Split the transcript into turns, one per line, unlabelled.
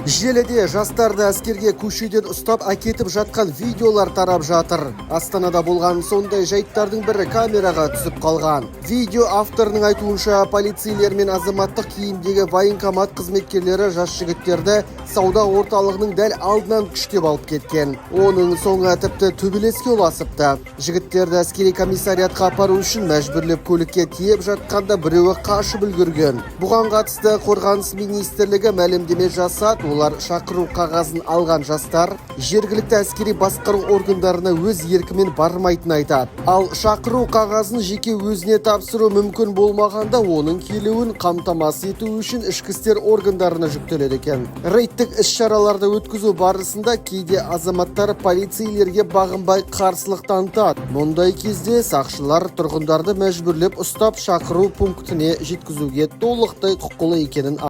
Желіде жастарды әскерге көшеден ұстап әкетіп жатқан видеолар тарап жатыр. Астанада болған сондай жайттардың бірі камераға түсіп қалған. Видео авторының айтуынша, полицейлер мен азаматтық киімдегі военкомат қызметкерлері жас жігіттерді сауда орталығының дәл алдынан күштеп алып кеткен. Оның соңы тіпті төбелеске ұласыпты. Жігіттерді әскери комиссариатқа апару үшін мәжбүрлеп көлікке тиеп жатқанда біреуі қашып үлгерген. Бұған қатысты Қорғаныс министрлігі мәлімдеме жасады. Олар шақыру қағазын алған жастар жергілікті әскери басқару органдарына өз еркімен бармайтынын айтады. Ал шақыру қағазын жеке өзіне тапсыру мүмкін болмағанда, оның келуін қамтамасыз ету үшін ішкі істер органдарына жүктеледі екен. Рейдтік іс-шараларды өткізу барысында кейде азаматтар полицейлерге бағынбай, қарсылық танытады. Мұндай кезде сақшылар тұрғындарды мәжбүрлеп ұстап, шақыру пунктіне жеткізуге толықтай құқылы екенін